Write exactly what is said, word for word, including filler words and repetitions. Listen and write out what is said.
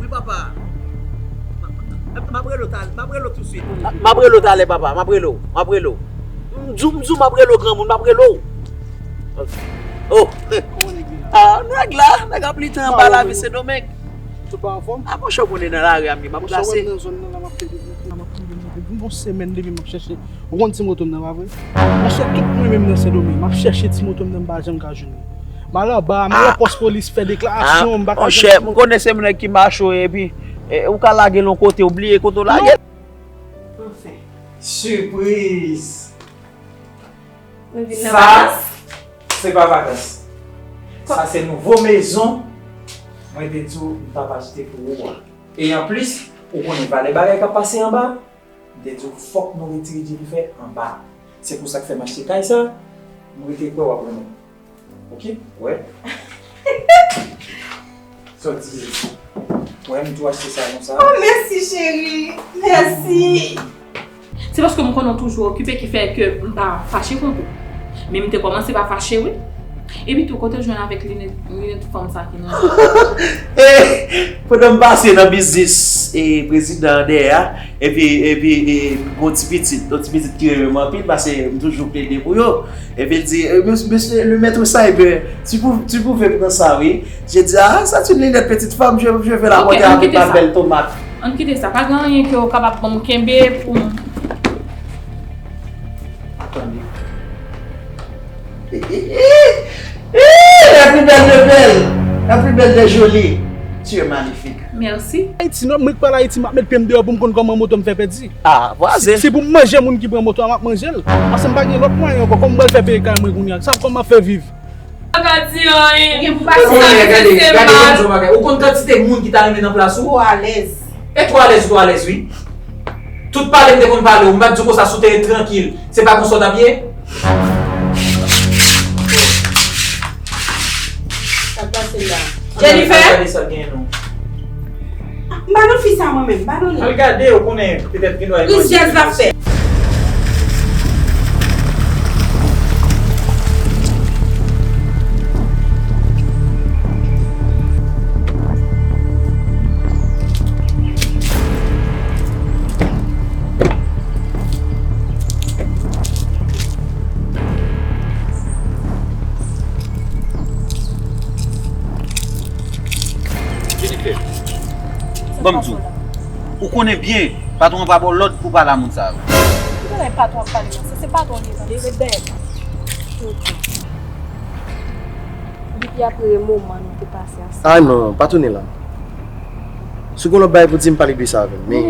Papa, m ap rele w talè, m ap rele w tousuit. M ap rele w talè, papa, m ap rele w, m ap rele w. M di w, m di w, m ap rele w, granmoun, m ap rele w. Oh. Ah, nèg la, nèg ap lite anba lavi Sendomeng. Tout pa anfòm? Ah, monchè, w konnen nan lari a m ye, m ap trase. Monchè, wè m nan zòn nan la, m ap plede, m ap plede, m ap plede. Gon semèn depi m ap chèche. Ou konn ti moto m nan, pa vre? Monchè, tout mwen menm nan Sendomeng, m ap chèche ti moto m nan, m pa janm ka jwenn li. M al anba, m al nan pòs polis, fè deklarasyon, m pa ka jwenn. Monchè, m konnen se moun ki mache w ye, epi, e, ou ka lage l yon kote, ou bliye kote w lage l. Anfen. Sipriz! Mwen vin nan vakans. Sa, se pa vakans. Sa se nouvo mezon mwen te di w m t ap achte pou ou a. E anplis, ou konnen valè bagay k ap pase anba, m te di w fòk nou retire diri fè anba. Se pou sa k fè m achte kay sa, m rete kwè w ap renmen. Ok? Wè. Sa w di? Wè, m tou achte sa konsa. Oh, mèsi, cheri. Mèsi. Se paske m konnen w toujou okipe ki fè ke m pa fache kont ou. Men m te kòmanse pa fache, wi. Epi tou, kote w jwenn avèk linèt, linèt fanm sa ki nan je w? Eh, pandan m pase nan biznis, e, prezidan an dèyè a, epi, epi, e, gon ti pitit, gon ti pitit ki renmen m anpil, paske m toujou plede pou yo. Epi l di, eh, monsieur, monsieur le maître Cyber, tu peux, tu pouvais prendre ça, oui. J'ai dit, ah, c'est une lunette petite femme, je, je vais la porter avec ma belle tomate. Ann kite sa. Pa gen anyen ke w kapab ban m kenbe pou m. Attendez. Eh, eh, eh, eh, la plus belle de belle, la plus belle des jolies. Tu es magnifique. Mèsi. Ayiti, non, mwen k pral Ayiti, m ap met pye m deyò pou m konn kòman moto m fè pèdi. Ah, vwazen. Se, se pou m manje moun ki pran moto a, m ap manje l. Paske m pa gen lòt mwayen ankò. Kòman m pral fè peye kay mwen kounye a? Sa, kòman m ap fè viv? Pa ka di anyen. Ou gen pou pase. Ou konnen, gade, gade, ban m di w yon bagay. Ou konn kantite moun ki ta renmen nan plas ou? Ou alèz. E twò alèz, ou twò alèz, wi. Tout pale m te konn pale w, m pa t di w konsa si w te ret trankil. Se pa konsa w t ap ye? Sa k pase la? Jennifer? Al gade sa l genyen non. M pa nan fi sa mwen menm, m pa nan li. Al gade, ou konnen, petèt gen dwa. Rizyèz l ap fè. Jennifer, ban m di w, ou konnen byen, patwon an pa ba w lòd pou w pale a moun sa yo. Ki bagay patwon ap pale konsa? Se patwon li ye, tande, ret dèyè l. Depi apre moman nou te pase ansanm. Ah non, pa tounen la. Si w gen lòt bagay pou di m, pale de sa avè m. Men